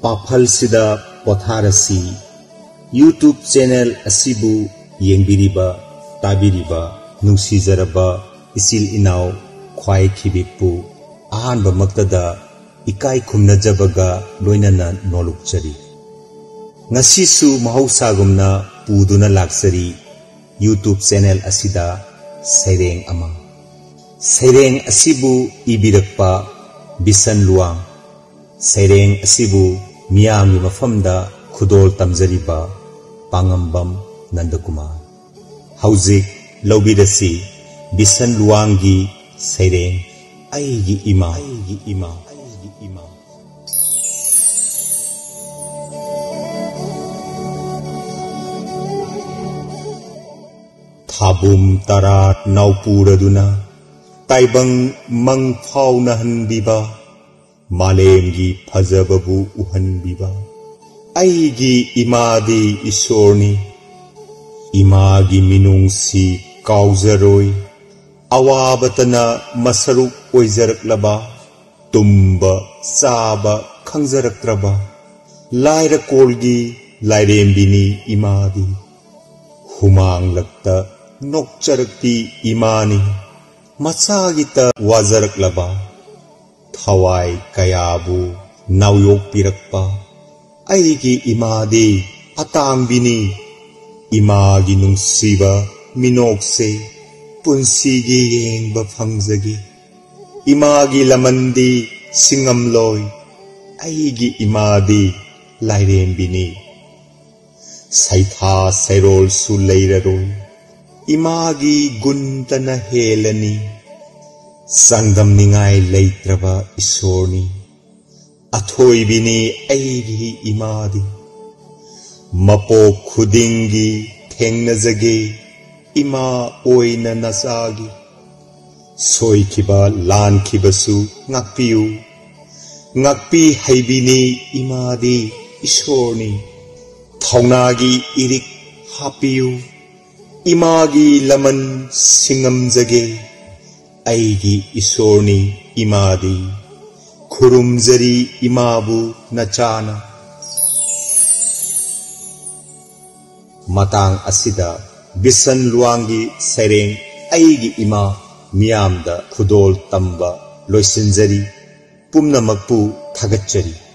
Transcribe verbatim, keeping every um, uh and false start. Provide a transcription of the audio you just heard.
ꯄꯥꯐꯜꯁꯤꯗ ꯄꯣꯊꯥꯔꯁꯤ꯫ YouTube channel ꯑꯁꯤꯕꯨ ꯌꯦꯡꯕꯤꯔꯤꯕ, ꯇꯥꯕꯤꯔꯤꯕ ꯅꯨꯡꯁꯤꯖꯔꯕ ꯏꯆꯤꯜ ꯏꯅꯥꯎ ꯈ꯭ꯋꯥꯏ ꯈꯤꯕꯤꯛꯄꯨ ꯑꯍꯥꯟꯕꯃꯛꯇꯗ ꯏꯀꯥꯏ ꯈꯨꯝꯅꯖꯕꯒ ꯂꯣꯏꯅꯅ ꯅꯣꯂꯨꯛꯆꯔꯤ꯫ ꯉꯁꯤꯁꯨ ꯃꯍꯧꯁꯥꯒꯨꯝꯅ ꯄꯨꯗꯨꯅ ꯂꯥꯛꯆꯔꯤ YouTube channel ꯑꯁꯤꯗ ꯁꯩꯔꯦꯡ ꯑꯃ꯫ ꯁꯩꯔꯦꯡ ꯑꯁꯤꯕꯨ ꯏꯕꯤꯔꯛꯄ ꯕꯤꯁꯟ ꯂꯨꯋꯥꯡ꯫ ꯁꯩꯔꯦꯡ ꯑꯁꯤꯕꯨ ꯃꯤꯌꯥꯝꯒꯤ ꯃꯐꯝꯗ ꯈꯨꯗꯣꯜ ꯇꯝꯖꯔꯤꯕ ꯄꯥꯉꯝꯕꯝ ꯅꯟꯗꯀꯨꯃꯥꯔ꯫ ꯍꯧꯖꯤꯛ ꯂꯧꯕꯤꯔꯁꯤ ꯕꯤꯁꯟ ꯂꯨꯋꯥꯡꯒꯤ ꯁꯩꯔꯦꯡ ꯑꯩꯒꯤ ꯏꯃꯥ꯫ ꯑꯩꯒꯤ ꯏꯃꯥ꯫ ꯑꯩꯒꯤ ꯏꯃꯥ꯫ ꯊꯥꯕꯨꯝ ꯇꯔꯥ ꯅꯥꯎꯄꯨꯔꯗꯨꯅ ꯇꯥꯏꯕꯪ ꯃꯪ ꯐꯥꯎꯅꯍꯟꯕꯤꯕ, ꯃꯥꯂꯦꯝꯒꯤ ꯐꯖꯕꯕꯨ ꯎꯍꯟꯕꯤꯕ ꯑꯩꯒꯤ ꯏꯃꯥꯗꯤ ꯏꯁꯣꯔꯅꯤ꯫ ꯏꯃꯥꯒꯤ ꯃꯤꯅꯨꯡꯁꯤ ꯀꯥꯎꯖꯔꯣꯏ꯫ ꯑꯋꯥꯕꯇꯅ ꯃꯁꯔꯨꯛ ꯑꯣꯏꯖꯔꯛꯂꯕ, ꯇꯨꯝꯕ ꯆꯥꯕ ꯈꯪꯖꯔꯛꯇ꯭ꯔꯕ ꯂꯥꯏꯔꯀꯣꯜꯒꯤ ꯂꯥꯏꯔꯦꯝꯕꯤꯅꯤ ꯏꯃꯥꯗꯤ꯫ ꯍꯨꯃꯥꯡꯂꯛꯇ ꯅꯣꯛꯆꯔꯛꯄꯤ ꯏꯃꯥꯅꯤ꯫ ꯃꯆꯥꯒꯤꯇ ꯋꯥꯖꯔꯛꯂꯕ, ꯊꯋꯥꯏ ꯀꯌꯥꯕꯨ ꯅꯥꯎꯌꯣꯛꯄꯤꯔꯛꯄ ꯑꯩꯒꯤ ꯏꯃꯥꯗꯤ ꯑꯇꯥꯡꯕꯤꯅꯤ꯫ ꯏꯃꯥꯒꯤ ꯅꯨꯡꯁꯤꯕ ꯃꯤꯅꯣꯛꯁꯦ ꯄꯨꯟꯁꯤꯒꯤ ꯌꯦꯡꯕ ꯐꯪꯖꯒꯦ꯫ ꯏꯃꯥꯒꯤ ꯂꯃꯟꯗꯤ ꯁꯤꯡꯉꯝꯂꯣꯏ꯫ ꯑꯩꯒꯤ ꯏꯃꯥꯗꯤ ꯂꯥꯏꯔꯦꯝꯕꯤꯅꯤ꯫ ꯁꯩꯊꯥ ꯁꯩꯔꯣꯜꯁꯨ ꯂꯩꯔꯔꯣꯏ꯫ ꯏꯃꯥꯒꯤ ꯒꯨꯟꯇꯅ ꯍꯦꯜꯂꯅꯤ꯫ ꯆꯥꯡꯗꯝꯅꯤꯡꯉꯥꯏ ꯂꯩꯇ꯭ꯔꯕ ꯏꯁꯣꯔꯅꯤ꯫ ꯑꯊꯣꯏꯕꯤꯅꯤ ꯑꯩꯒꯤ ꯏꯃꯥꯗꯤ꯫ ꯃꯄꯣꯛ ꯈꯨꯗꯤꯡꯒꯤ ꯊꯦꯡꯅꯖꯒꯦ ꯏꯃꯥ ꯑꯣꯏꯅ ꯅꯆꯥꯒꯤ꯫ ꯁꯣꯏꯈꯤꯕ ꯂꯥꯟꯈꯤꯕꯁꯨ ꯉꯥꯛꯄꯤꯌꯨ꯫ ꯉꯥꯛꯄꯤ ꯍꯩꯕꯤꯅꯤ ꯏꯃꯥꯗꯤ ꯏꯁꯣꯔꯅꯤ꯫ ꯊꯧꯅꯥꯒꯤ ꯏꯔꯤꯛ ꯍꯥꯞꯄꯤꯌꯨ꯫ ꯏꯃꯥꯒꯤ ꯂꯃꯟ ꯁꯤꯡꯉꯝꯖꯒꯦ꯫ ꯑꯩꯒꯤ ꯏꯁꯣꯔꯅꯤ ꯏꯃꯥꯗꯤ꯫ ꯈꯨꯔꯨꯝꯖꯔꯤ ꯏꯃꯥꯕꯨ ꯅꯆꯥꯅ꯫ ꯃꯇꯥꯡ ꯑꯁꯤꯗ ꯕꯤꯁꯟ ꯂꯨꯋꯥꯡꯒꯤ ꯁꯩꯔꯦꯡ "ꯑꯩꯒꯤ ꯏꯃꯥ" ꯃꯤꯌꯥꯝꯗ ꯈꯨꯗꯣꯜ ꯇꯝꯕ ꯂꯣꯏꯁꯤꯟꯖꯔꯤ꯫ ꯄꯨꯝꯅꯃꯛꯄꯨ ꯊꯥꯒꯠꯆꯔꯤ꯫